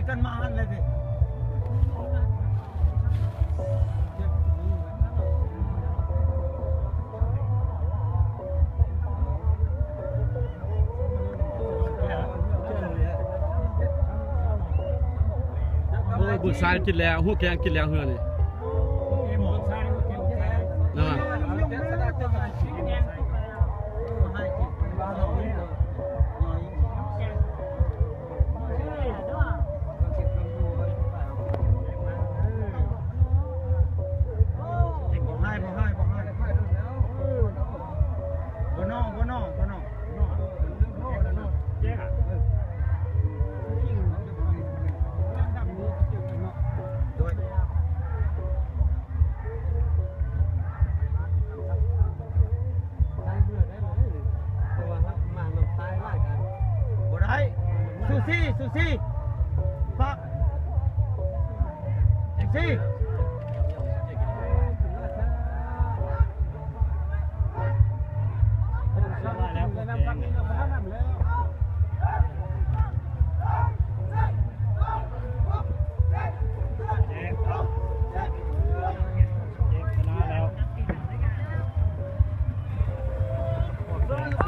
ກັນມາຫັ້ນແຫຼະຕິ. ໂອ້ຍ ບຸດຊາຍກິນແລ້ວ ຮູ້ແກງກິນແລ້ວເຮືອນີ້ ນະ. ບໍ່ໄດ້ ຊູຊີ ຊູຊີ ປະ ຊູຊີ.